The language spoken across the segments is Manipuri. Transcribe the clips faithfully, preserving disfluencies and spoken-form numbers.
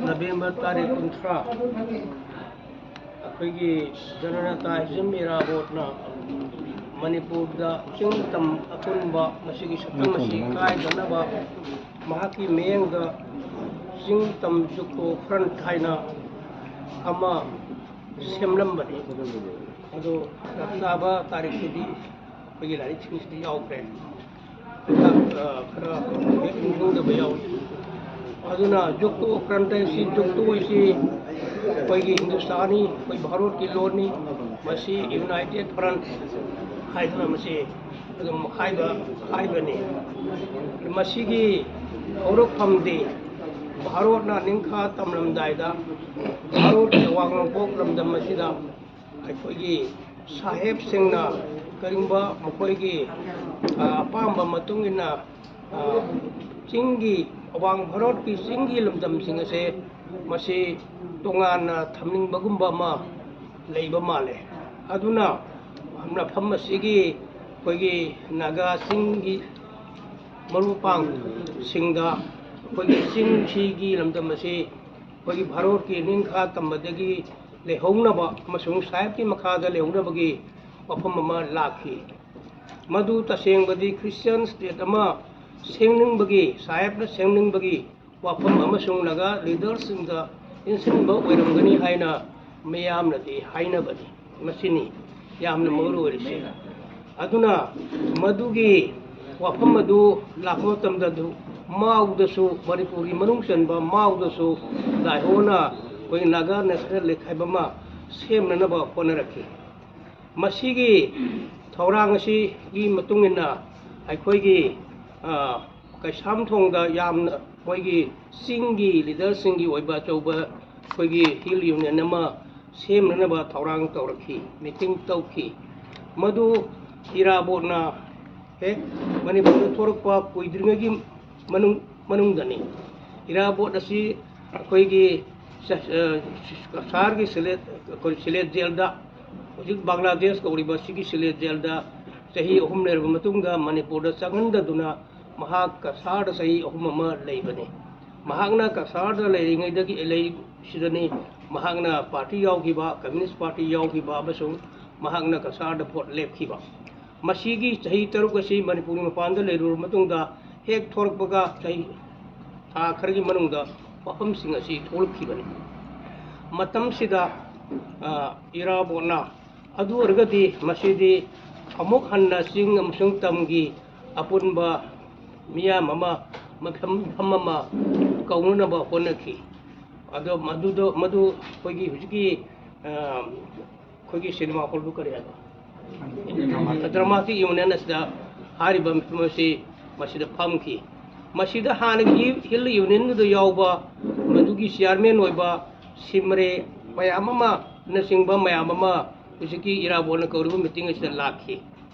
ꯅꯕꯦꯝꯕꯔ ꯇꯥꯔꯤꯛ ꯀꯨꯟꯊ꯭ꯔꯥ, ꯑꯩꯈꯣꯏꯒꯤ ꯖꯅꯅꯇꯥ ꯍꯤꯖꯝ ꯏꯔꯥꯕꯣꯠꯅ ꯃꯅꯤꯄꯨꯔꯗ ꯆꯤꯡ ꯇꯝ ꯑꯄꯨꯟꯕ ꯃꯁꯤꯒꯤ ꯁꯛꯇꯝ ꯑꯁꯤ ꯀꯥꯏꯗꯅꯕ ꯃꯍꯥꯛꯀꯤ ꯃꯤꯠꯌꯦꯡꯗ ꯆꯤꯡ ꯇꯝ ꯖꯨꯛꯇꯣ ꯐ꯭ꯔꯟꯠ ꯍꯥꯏꯅ ꯑꯃ ꯁꯦꯝꯂꯝꯕꯅꯤ꯫ ꯑꯗꯨ ꯆꯞ ꯆꯥꯕ ꯇꯥꯔꯤꯛꯁꯤꯗꯤ ꯑꯩꯈꯣꯏꯒꯤ ꯂꯥꯏꯔꯤꯛꯁꯤꯡꯁꯤꯗꯤ ꯌꯥꯎꯈ꯭ꯔꯦ꯫ ꯈꯔ, ꯑ, ꯈꯔ ꯍꯦꯛ ꯅꯤꯡꯁꯤꯡꯗꯕ ꯌꯥꯎꯏ꯫ ꯑꯗꯨꯅ ꯖꯨꯛꯇꯣ ꯐ꯭ꯔꯟꯠ ꯍꯥꯏꯁꯤ, ꯖꯨꯛꯇꯣ ꯍꯥꯏꯁꯤ ꯑꯩꯈꯣꯏꯒꯤ ꯍꯤꯟꯗꯨꯁꯇꯥꯅꯤ, ꯑꯩꯈꯣꯏ ꯚꯥꯔꯠꯀꯤ ꯂꯣꯟꯅꯤ꯫ ꯃꯁꯤ ꯌꯨꯅꯥꯏꯇꯦꯠ ꯐ꯭ꯔꯟꯠ ꯍꯥꯏꯗꯨꯅ ꯃꯁꯤ ꯑꯗꯨꯝ ꯍꯥꯏꯕ, ꯍꯥꯏꯕꯅꯤ꯫ ꯃꯁꯤꯒꯤ ꯍꯧꯔꯛꯐꯝꯗꯤ ꯚꯥꯔꯠꯅ ꯅꯤꯡꯈꯥ ꯇꯝꯂꯝꯗꯥꯏꯗ ꯚꯥꯔꯠꯀꯤ ꯑꯋꯥꯡ ꯅꯣꯡꯄꯣꯛ ꯂꯝꯗꯝ ꯑꯁꯤꯗ ꯑꯩꯈꯣꯏꯒꯤ ꯁꯥꯍꯦꯕꯁꯤꯡꯅ ꯀꯔꯤꯒꯨꯝꯕ ꯃꯈꯣꯏꯒꯤ, ꯑ, ꯑꯄꯥꯝꯕ ꯃꯇꯨꯡ ꯏꯟꯅ, ꯑ, ꯆꯤꯡꯒꯤ, ꯑꯋꯥꯡ ꯚꯥꯔꯠꯀꯤ ꯆꯤꯡꯒꯤ ꯂꯝꯗꯝꯁꯤꯡ ꯑꯁꯦ ꯃꯁꯤ ꯇꯣꯉꯥꯟꯅ ꯊꯝꯅꯤꯡꯕꯒꯨꯝꯕ ꯑꯃ ꯂꯩꯕ ꯃꯥꯜꯂꯦ꯫ ꯑꯗꯨꯅ ꯃꯐꯝ ꯑꯁꯤꯒꯤ ꯑꯩꯈꯣꯏꯒꯤ ꯅꯥꯒꯥꯁꯤꯡꯒꯤ ꯃꯔꯨꯞ ꯃꯄꯥꯡꯁꯤꯡꯗ ꯑꯩꯈꯣꯏꯒꯤ ꯆꯤꯡꯁꯤꯒꯤ ꯂꯝꯗꯝ ꯑꯁꯤ ꯑꯩꯈꯣꯏꯒꯤ ꯚꯥꯔꯠꯀꯤ ꯅꯤꯡꯈꯥ ꯇꯝꯕꯗꯒꯤ ꯂꯩꯍꯧꯅꯕ ꯑꯃꯁꯨꯡ ꯁꯥꯍꯦꯕꯀꯤ ꯃꯈꯥꯗ ꯂꯩꯍꯧꯅꯕꯒꯤ ꯋꯥꯐꯝ ꯑꯃ ꯂꯥꯛꯈꯤ꯫ ꯃꯗꯨ ꯇꯁꯦꯡꯕꯗꯤ ꯈ꯭ꯔꯤꯁꯇꯤꯌꯥꯟ ꯁ꯭ꯇꯦꯠ ꯑꯃ ꯁꯦꯝꯅꯤꯡꯕꯒꯤ, ꯁꯥꯍꯦꯕꯅ ꯁꯦꯝꯅꯤꯡꯕꯒꯤ ꯋꯥꯐꯝ ꯑꯃꯁꯨꯡ ꯅꯥꯒꯥ ꯂꯤꯗꯔꯁꯤꯡꯗ ꯏꯟꯁꯤꯟꯕ ꯑꯣꯏꯔꯝꯒꯅꯤ ꯍꯥꯏꯅ ꯃꯤꯌꯥꯝꯅꯗꯤ ꯍꯥꯏꯅꯕꯅꯤ꯫ ꯃꯁꯤꯅꯤ ꯌꯥꯝꯅ ꯃꯔꯨ ꯑꯣꯏꯔꯤꯁꯤ꯫ ꯑꯗꯨꯅ ꯃꯗꯨꯒꯤ ꯋꯥꯐꯝ ꯑꯗꯨ ꯂꯥꯛꯄ ꯃꯇꯝꯗ ꯑꯗꯨ ꯃꯥꯎꯗꯁꯨ, ꯃꯅꯤꯄꯨꯔꯒꯤ ꯃꯅꯨꯡ ꯆꯟꯕ ꯃꯥꯎꯗꯁꯨ ꯂꯥꯏꯍꯣꯅ ꯑꯩꯈꯣꯏ ꯅꯥꯒꯥ ꯅꯦꯁꯅꯦꯜ ꯂꯤꯒ ꯍꯥꯏꯕ ꯑꯃ ꯁꯦꯝꯅꯅꯕ ꯍꯣꯠꯅꯔꯛꯈꯤ꯫ ꯃꯁꯤꯒꯤ ꯊꯧꯔꯥꯡ ꯑꯁꯤꯒꯤ ꯃꯇꯨꯡ ꯏꯟꯅ ꯑꯩꯈꯣꯏꯒꯤ, ꯑ, ꯀꯩꯁꯥꯝꯊꯣꯡꯗ ꯌꯥꯝꯅ ꯑꯩꯈꯣꯏꯒꯤ ꯆꯤꯡꯒꯤ ꯂꯤꯗꯔꯁꯤꯡꯒꯤ ꯑꯣꯏꯕ ꯑꯆꯧꯕ ꯑꯩꯈꯣꯏꯒꯤ ꯍꯤꯜ ꯌꯨꯅꯤꯌꯟ ꯑꯃ ꯁꯦꯝꯅꯅꯕ ꯊꯧꯔꯥꯡ ꯇꯧꯔꯛꯈꯤ, ꯃꯤꯇꯤꯡ ꯇꯧꯈꯤ꯫ ꯃꯗꯨ ꯏꯔꯥꯕꯣꯠꯅ ꯍꯦꯛ ꯃꯅꯤꯄꯨꯔꯗ ꯊꯣꯔꯛꯄ ꯀꯨꯏꯗ꯭ꯔꯤꯉꯩꯒꯤ ꯃꯅꯨꯡ, ꯃꯅꯨꯡꯗꯅꯤ꯫ ꯏꯔꯥꯕꯣꯠ ꯑꯁꯤ ꯑꯩꯈꯣꯏꯒꯤ ꯁ-, ꯑ, ꯀꯁꯥꯔꯒꯤ ꯁꯤꯂꯦꯠ, ꯑꯩꯈꯣꯏ ꯁꯤꯂꯦꯠ ꯖꯦꯜꯗ, ꯍꯧꯖꯤꯛ ꯕꯪꯒ꯭ꯂꯥꯗꯦꯁ ꯀꯧꯔꯤꯕ ꯁꯤꯒꯤ ꯁꯤꯂꯦꯠ ꯖꯦꯜꯗ ꯆꯍꯤ ꯑꯍꯨꯝ ꯂꯩꯔꯕ ꯃꯇꯨꯡꯗ ꯃꯅꯤꯄꯨꯔꯗ ꯆꯪꯍꯟꯗꯗꯨꯅ ꯃꯍꯥꯛ ꯀꯁꯥꯔꯗ ꯆꯍꯤ ꯑꯍꯨꯝ ꯑꯃ ꯂꯩꯕꯅꯤ꯫ ꯃꯍꯥꯛꯅ ꯀꯁꯥꯔꯗ ꯂꯩꯔꯤꯉꯩꯗꯒꯤ, ꯂꯩꯁꯤꯗꯅꯤ ꯃꯍꯥꯛꯅ ꯄꯥꯔꯇꯤ ꯌꯥꯎꯈꯤꯕ, ꯀꯝꯃ꯭ꯌꯨꯅꯤꯁ ꯄꯥꯔꯇꯤ ꯌꯥꯎꯈꯤꯕ ꯑꯃꯁꯨꯡ ꯃꯍꯥꯛꯅ ꯀꯁꯥꯔꯗ ꯚꯣꯠ ꯂꯦꯞꯈꯤꯕ꯫ ꯃꯁꯤꯒꯤ ꯆꯍꯤ ꯇꯔꯨꯛ ꯑꯁꯤ ꯃꯅꯤꯄꯨꯔꯒꯤ ꯃꯄꯥꯟꯗ ꯂꯩꯔꯨꯔꯕ ꯃꯇꯨꯡꯗ ꯍꯦꯛ ꯊꯣꯔꯛꯄꯒ ꯆꯍꯤ ꯊꯥ ꯈꯔꯒꯤ ꯃꯅꯨꯡꯗ ꯋꯥꯐꯝꯁꯤꯡ ꯑꯁꯤ ꯊꯣꯛꯂꯛꯈꯤꯕꯅꯤ꯫ ꯃꯇꯝꯁꯤꯗ, ꯑ, ꯏꯔꯥꯕꯣꯠꯅ ꯑꯗꯨ ꯑꯣꯏꯔꯒꯗꯤ ꯃꯁꯤꯗꯤ ꯑꯃꯨꯛ ꯍꯟꯅ ꯆꯤꯡ ꯑꯃꯁꯨꯡ ꯇꯝꯒꯤ ꯑꯄꯨꯟꯕ ꯃꯤꯌꯥꯝ ꯑꯃ ꯃꯐꯝ, ꯃꯐꯝ ꯑꯃ ꯀꯧꯅꯅꯕ ꯍꯣꯠꯅꯈꯤ꯫ ꯑꯗꯣ ꯃꯗꯨꯗꯣ, ꯃꯗꯨ ꯑꯩꯈꯣꯏꯒꯤ ꯍꯧꯖꯤꯛꯀꯤ, ꯑ, ꯑꯩꯈꯣꯏꯒꯤ ꯁꯤꯅꯦꯃꯥ ꯍꯣꯜꯗꯨ ꯀꯔꯤ ꯍꯥꯏꯕ? ꯗ꯭ꯔꯃꯥꯇꯤꯛ ꯌꯨꯅꯤꯌꯟ ꯑꯁꯤꯗ ꯍꯥꯏꯔꯤꯕ ꯃꯤꯐꯝ ꯑꯁꯤ ꯃꯁꯤꯗ ꯐꯝꯈꯤ꯫ ꯃꯁꯤꯗ ꯍꯥꯟꯅꯒꯤ ꯍꯤꯜ ꯌꯨꯅꯤꯌꯟꯗꯨꯗ ꯌꯥꯎꯕ ꯃꯗꯨꯒꯤ ꯆꯤꯌꯥꯔꯃꯦꯟ ꯑꯣꯏꯕ ꯁꯤꯃꯔꯦ ꯃꯌꯥꯝ ꯑꯃꯅꯆꯤꯡꯕ ꯃꯌꯥꯝ ꯑꯃ ꯍꯧꯖꯤꯛꯀꯤ ꯏꯔꯥꯕꯣꯠꯅ ꯀꯧꯔꯤꯕ ꯃꯤꯇꯤꯡ ꯑꯁꯤꯗ ꯂꯥꯛꯈꯤ꯫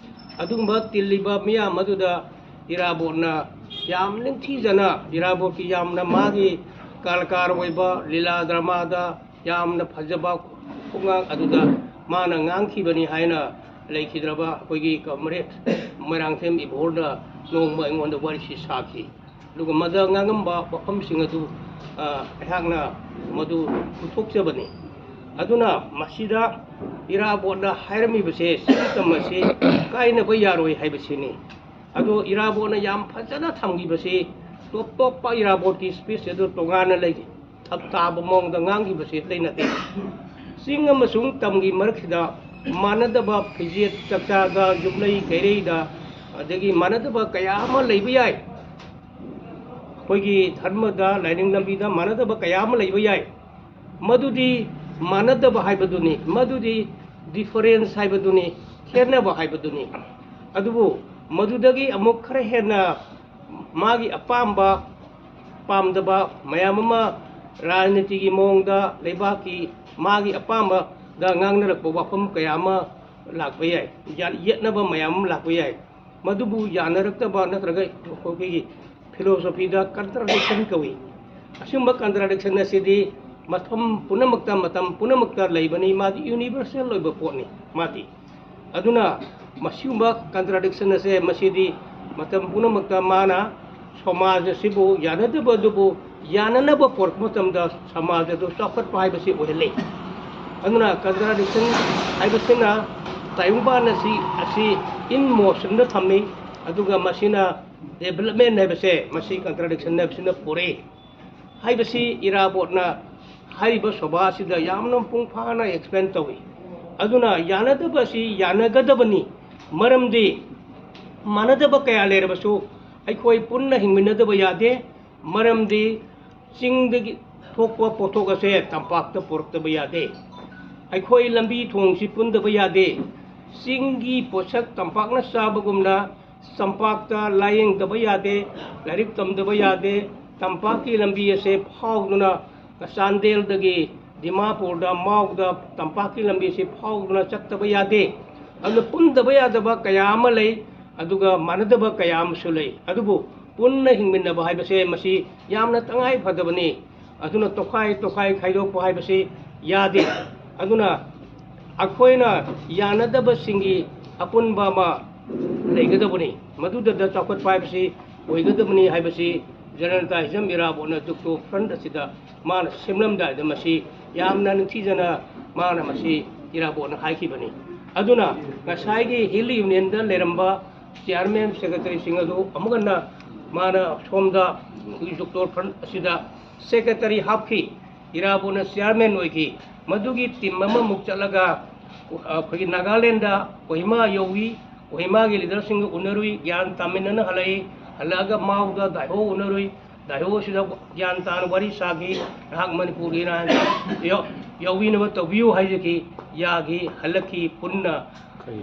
ꯑꯗꯨꯒꯨꯝꯕ ꯇꯤꯜꯂꯤꯕ ꯃꯤꯌꯥꯝ ꯑꯗꯨꯗ ꯏꯔꯥꯕꯣꯠꯅ ꯌꯥꯝ ꯅꯤꯡꯊꯤꯖꯅ, ꯏꯔꯥꯕꯣꯠꯀꯤ ꯌꯥꯝꯅ ꯃꯥꯒꯤ ꯀꯂꯥꯀꯥꯔ ꯑꯣꯏꯕ ꯂꯤꯂꯥ ꯗ꯭ꯔꯃꯥꯗ ꯌꯥꯝꯅ ꯐꯖꯕ ꯈꯣꯡꯉꯥꯡ ꯑꯗꯨꯗ ꯃꯥꯅ ꯉꯥꯡꯈꯤꯕꯅꯤ ꯍꯥꯏꯅ ꯂꯩꯈꯤꯗ꯭ꯔꯕ ꯑꯩꯈꯣꯏꯒꯤ ꯀꯝꯔꯦꯗ ꯃꯣꯏꯔꯥꯡꯊꯦꯝ ꯏꯕꯣꯔꯅ ꯅꯣꯡꯃ ꯑꯩꯉꯣꯟꯗ ꯋꯥꯔꯤꯁꯤ ꯁꯥꯈꯤ꯫ ꯑꯗꯨꯒ ꯃꯗ ꯉꯥꯡꯉꯝꯕ ꯋꯥꯐꯝꯁꯤꯡ ꯑꯗꯨ, ꯑ, ꯑꯩꯍꯥꯛꯅ ꯃꯗꯨ ꯄꯨꯊꯣꯛꯆꯕꯅꯤ꯫ ꯑꯗꯨꯅ ꯃꯁꯤꯗ ꯏꯔꯥꯕꯣꯠꯅ ꯍꯥꯏꯔꯝꯃꯤꯕꯁꯦ, ꯁꯤꯒꯤ ꯇꯝ ꯑꯁꯤ ꯀꯥꯏꯅꯕ ꯌꯥꯔꯣꯏ ꯍꯥꯏꯕꯁꯤꯅꯤ꯫ ꯑꯗꯣ ꯏꯔꯥꯕꯣꯠꯅ ꯌꯥꯝ ꯐꯖꯅ ꯊꯝꯈꯤꯕꯁꯤ, ꯇꯣꯞ ꯇꯣꯞꯄ ꯏꯔꯥꯕꯣꯠꯀꯤ ꯁ꯭ꯄꯤꯁ ꯑꯗꯨ ꯇꯣꯉꯥꯟꯅ ꯂꯩ, ꯊꯞ ꯇꯥꯕ ꯃꯑꯣꯡꯗ ꯉꯥꯡꯈꯤꯕꯁꯤ ꯑꯇꯩ ꯅꯠꯇꯦ꯫ ꯆꯤꯡ ꯑꯃꯁꯨꯡ ꯇꯝꯒꯤ ꯃꯔꯛꯁꯤꯗ ꯃꯥꯟꯅꯗꯕ ꯐꯤꯖꯦꯠ ꯆꯥꯛꯆꯥꯗ, ꯌꯨꯝꯂꯩ ꯀꯩꯔꯩꯗ, ꯑꯗꯒꯤ ꯃꯥꯟꯅꯗꯕ ꯀꯌꯥ ꯑꯃ ꯂꯩꯕ ꯌꯥꯏ꯫ ꯑꯩꯈꯣꯏꯒꯤ ꯙꯔꯃꯗ, ꯂꯥꯏꯅꯤꯡ ꯂꯝꯕꯤꯗ ꯃꯥꯟꯅꯗꯕ ꯀꯌꯥ ꯑꯃ ꯂꯩꯕ ꯌꯥꯏ꯫ ꯃꯗꯨꯗꯤ ꯃꯥꯟꯅꯗꯕ ꯍꯥꯏꯕꯗꯨꯅꯤ, ꯃꯗꯨꯗꯤ ꯗꯤꯐꯔꯦꯟꯁ ꯍꯥꯏꯕꯗꯨꯅꯤ, ꯈꯦꯠꯅꯕ ꯍꯥꯏꯕꯗꯨꯅꯤ꯫ ꯑꯗꯨꯕꯨ ꯃꯗꯨꯗꯒꯤ ꯑꯃꯨꯛ ꯈꯔ ꯍꯦꯟꯅ ꯃꯥꯒꯤ ꯑꯄꯥꯝꯕ, ꯄꯥꯝꯗꯕ ꯃꯌꯥꯝ ꯑꯃ, ꯔꯥꯖꯅꯤꯇꯤꯒꯤ ꯃꯑꯣꯡꯗ ꯂꯩꯕꯥꯛꯀꯤ ꯃꯥꯒꯤ ꯑꯄꯥꯝꯕꯗ ꯉꯥꯡꯅꯔꯛꯄ ꯋꯥꯐꯝ ꯀꯌꯥ ꯑꯃ ꯂꯥꯛꯄ ꯌꯥꯏ, ꯌꯥ-, ꯌꯦꯠꯅꯕ ꯃꯌꯥꯝ ꯑꯃ ꯂꯥꯛꯄ ꯌꯥꯏ꯫ ꯃꯗꯨꯕꯨ ꯌꯥꯅꯔꯛꯇꯕ ꯅꯠꯇ꯭ꯔꯒ ꯑꯩꯈꯣꯏꯒꯤ ꯐꯤꯂꯣꯁꯣꯐꯤꯗ ꯀꯟꯇ꯭ꯔꯥꯗꯤꯛꯁꯟ ꯀꯧꯏ꯫ ꯑꯁꯤꯒꯨꯝꯕ ꯀꯟꯇ꯭ꯔꯥꯗꯤꯛꯁꯟ ꯑꯁꯤꯗꯤ ꯃꯐꯝ ꯄꯨꯝꯅꯃꯛꯇ, ꯃꯇꯝ ꯄꯨꯝꯅꯃꯛꯇ ꯂꯩꯕꯅꯤ, ꯃꯥꯗꯤ ꯌꯨꯅꯤꯚꯔꯁꯦꯜ ꯑꯣꯏꯕ ꯄꯣꯠꯅꯤ꯫ ꯃꯥꯗꯤ ꯑꯗꯨꯅ ꯃꯁꯤꯒꯨꯝꯕ ꯀꯟꯇ꯭ꯔꯥꯗꯤꯛꯁꯟ ꯑꯁꯦ, ꯃꯁꯤꯗꯤ ꯃꯇꯝ ꯄꯨꯝꯅꯃꯛꯇ ꯃꯥꯅ ꯁꯃꯥꯖ ꯑꯁꯤꯕꯨ ꯌꯥꯅꯗꯕ ꯑꯗꯨꯕꯨ ꯌꯥꯅꯅꯕ ꯄꯨꯔꯛꯄ ꯃꯇꯝꯗ ꯁꯃꯥꯖ ꯑꯗꯨ ꯆꯥꯎꯈꯠꯄ ꯍꯥꯏꯕꯁꯤ ꯑꯣꯏꯍꯜꯂꯤ꯫ ꯑꯗꯨꯅ ꯀꯟꯇ꯭ꯔꯥꯗꯤꯛꯁꯟ ꯍꯥꯏꯕꯁꯤꯅ ꯇꯥꯏꯕꯪꯄꯥꯟ ꯑꯁꯤ, ꯑꯁꯤ ꯏꯟ ꯃꯣꯁꯟꯗ ꯊꯝꯃꯤ, ꯑꯗꯨꯒ ꯃꯁꯤꯅ ꯗꯦꯕꯂꯞꯃꯦꯟ ꯍꯥꯏꯕꯁꯦ, ꯃꯁꯤ ꯀꯟꯇ꯭ꯔꯥꯗꯤꯛꯁꯟ ꯍꯥꯏꯕꯁꯤꯅ ꯄꯨꯔꯛꯏ ꯍꯥꯏꯕꯁꯤ ꯏꯔꯥꯕꯣꯠꯅ ꯍꯥꯏꯔꯤꯕ ꯁꯣꯚꯥ ꯑꯁꯤꯗ ꯌꯥꯝꯅ ꯃꯄꯨꯡ ꯐꯥꯅ ꯑꯦꯛꯁꯄ꯭ꯂꯦꯟ ꯇꯧꯏ꯫ ꯑꯗꯨꯅ ꯌꯥꯅꯗꯕ ꯑꯁꯤ ꯌꯥꯅꯒꯗꯕꯅꯤ, ꯃꯔꯝꯗꯤ ꯃꯥꯟꯅꯗꯕ ꯀꯌꯥ ꯂꯩꯔꯕꯁꯨ ꯑꯩꯈꯣꯏ ꯄꯨꯟꯅ ꯍꯤꯡꯃꯤꯟꯅꯗꯕ ꯌꯥꯗꯦ, ꯃꯔꯝꯗꯤ ꯆꯤꯡꯗꯒꯤ ꯊꯣꯛꯄ ꯄꯣꯠꯊꯣꯛ ꯑꯁꯦ ꯇꯝꯄꯥꯛꯇ ꯄꯨꯔꯛꯇꯕ ꯌꯥꯗꯦ꯫ ꯑꯩꯈꯣꯏ ꯂꯝꯕꯤ ꯊꯣꯡꯁꯤ ꯄꯨꯟꯗꯕ ꯌꯥꯗꯦ꯫ ꯆꯤꯡꯒꯤ ꯄꯣꯠꯁꯛ ꯇꯝꯄꯥꯛꯅ ꯆꯥꯕꯒꯨꯝꯅ ꯇꯝꯄꯥꯛꯇ ꯂꯥꯌꯦꯡꯗꯕ ꯌꯥꯗꯦ, ꯂꯥꯏꯔꯤꯛ ꯇꯝꯗꯕ ꯌꯥꯗꯦ꯫ ꯇꯝꯄꯥꯛꯀꯤ ꯂꯝꯕꯤ ꯑꯁꯦ ꯐꯥꯎꯗꯨꯅ ꯆꯥꯟꯗꯦꯜꯗꯒꯤ ꯗꯤꯃꯥꯄꯨꯔꯗ, ꯃꯥꯎꯗ ꯇꯝꯄꯥꯛꯀꯤ ꯂꯝꯕꯤ ꯑꯁꯤ ꯐꯥꯎꯗꯨꯅ ꯆꯠꯇꯕ ꯌꯥꯗꯦ꯫ ꯑꯗꯨꯅ ꯄꯨꯟꯗꯕ ꯌꯥꯗꯕ ꯀꯌꯥ ꯑꯃ ꯂꯩ, ꯑꯗꯨꯒ ꯃꯥꯟꯅꯗꯕ ꯀꯌꯥ ꯑꯃꯁꯨ ꯂꯩ꯫ ꯑꯗꯨꯕꯨ ꯄꯨꯟꯅ ꯍꯤꯡꯃꯤꯟꯅꯕ ꯍꯥꯏꯕꯁꯦ ꯃꯁꯤ ꯌꯥꯝꯅ ꯇꯉꯥꯏ ꯐꯗꯕꯅꯤ꯫ ꯑꯗꯨꯅ ꯇꯣꯈꯥꯏ ꯇꯣꯈꯥꯏ ꯈꯥꯏꯗꯣꯛꯄ ꯍꯥꯏꯕꯁꯤ ꯌꯥꯗꯦ꯫ ꯑꯗꯨꯅ ꯑꯩꯈꯣꯏꯅ ꯌꯥꯅꯗꯕꯁꯤꯡꯒꯤ ꯑꯄꯨꯟꯕ ꯑꯃ ꯂꯩꯒꯗꯕꯅꯤ꯫ ꯃꯗꯨꯗ ꯆꯥꯎꯈꯠꯄ ꯍꯥꯏꯕꯁꯤ ꯑꯣꯏꯒꯗꯕꯅꯤ ꯍꯥꯏꯕꯁꯤ ꯖꯅꯇꯥ ꯍꯤꯖꯝ ꯏꯔꯥꯕꯣꯠꯅ ꯖꯨꯛꯇꯣ ꯐ꯭ꯔꯟꯠ ꯑꯁꯤꯗ ꯃꯥꯅ ꯁꯦꯝꯂꯝꯗꯥꯏꯗ ꯃꯁꯤ ꯌꯥꯝꯅ ꯅꯤꯡꯊꯤꯖꯅ ꯃꯥꯅ ꯃꯁꯤ ꯏꯔꯥꯕꯣꯠꯅ ꯍꯥꯏꯈꯤꯕꯅꯤ꯫ ꯑꯗꯨꯅ ꯉꯁꯥꯏꯒꯤ ꯍꯤꯜ ꯌꯨꯅꯤꯌꯟꯗ ꯂꯩꯔꯝꯕ ꯆꯤꯌꯥꯔꯃꯦꯟ ꯁꯦꯀ꯭ꯔꯦꯇꯔꯤꯁꯤꯡ ꯑꯗꯨ ꯑꯃꯨꯛ ꯍꯟꯅ ꯃꯥꯅ ꯁꯣꯝꯗ ꯖꯨꯛꯇꯣ ꯐ꯭ꯔꯟꯠ ꯑꯁꯤꯗ ꯁꯦꯀ꯭ꯔꯦꯇꯔꯤ ꯍꯥꯞꯈꯤ꯫ ꯏꯔꯥꯕꯣꯠꯅ ꯆꯤꯌꯥꯔꯃꯦꯟ ꯑꯣꯏꯈꯤ꯫ ꯃꯗꯨꯒꯤ ꯇꯤꯝ ꯑꯃꯃꯨꯛ ꯆꯠꯂꯒ ꯑꯩꯈꯣꯏꯒꯤ ꯅꯥꯒꯥꯂꯦꯟꯗ ꯀꯣꯍꯤꯃꯥ ꯌꯧꯏ꯫ ꯀꯣꯍꯤꯃꯥꯒꯤ ꯂꯤꯗꯔꯁꯤꯡꯒ ꯎꯅꯔꯨꯏ, ꯒ꯭ꯌꯥꯟ ꯇꯥꯃꯤꯟꯅꯅ ꯍꯜꯂꯛꯏ꯫ ꯍꯜꯂꯛꯑꯒ ꯃꯥꯎꯗ ꯗꯥꯏꯍꯣ ꯎꯅꯔꯨꯏ꯫ ꯗꯥꯏꯍꯣ ꯑꯁꯤꯗ ꯒ꯭ꯌꯥꯟ ꯇꯥꯅ ꯋꯥꯔꯤ ꯁꯥꯈꯤ꯫ ꯅꯍꯥꯛ ꯃꯅꯤꯄꯨꯔꯒꯤ ꯏꯔꯥꯡ ꯌꯧ-, ꯌꯧꯕꯤꯅꯕ ꯇꯧꯕꯤꯌꯨ ꯍꯥꯏꯖꯈꯤ꯫ ꯌꯥꯈꯤ, ꯍꯜꯂꯛꯈꯤ꯫ ꯄꯨꯟꯅ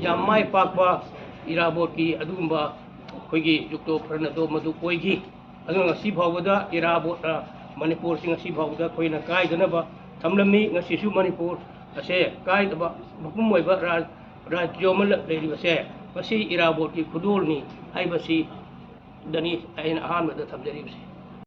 ꯌꯥꯝ ꯃꯥꯏ ꯄꯥꯛꯄ ꯏꯔꯥꯕꯣꯠꯀꯤ ꯑꯗꯨꯒꯨꯝꯕ ꯑꯩꯈꯣꯏꯒꯤ ꯖꯨꯛꯇꯣ ꯐ꯭ꯔꯟꯠ ꯑꯗꯣ ꯃꯗꯨ ꯑꯣꯏꯈꯤ꯫ ꯑꯗꯨꯅ ꯉꯁꯤ ꯐꯥꯎꯕꯗ ꯏꯔꯥꯕꯣꯠꯅ ꯃꯅꯤꯄꯨꯔꯁꯤ ꯉꯁꯤ ꯐꯥꯎꯕꯗ ꯑꯩꯈꯣꯏꯅ ꯀꯥꯏꯗꯅꯕ ꯊꯝꯂꯝꯃꯤ꯫ ꯉꯁꯤꯁꯨ ꯃꯅꯤꯄꯨꯔ ꯑꯁꯦ ꯀꯥꯏꯗꯕ ꯃꯄꯨꯝ ꯑꯣꯏꯕ ꯔꯥꯖ-, ꯔꯥꯖ꯭ꯌ ꯑꯃ ꯂꯩꯔꯤꯕꯁꯦ ꯃꯁꯤ ꯏꯔꯥꯕꯣꯠꯀꯤ ꯈꯨꯗꯣꯜꯅꯤ ꯍꯥꯏꯕꯁꯤꯗꯅꯤ ꯑꯩꯅ ꯑꯍꯥꯟꯕꯗ ꯊꯝꯖꯔꯤꯕꯁꯦ꯫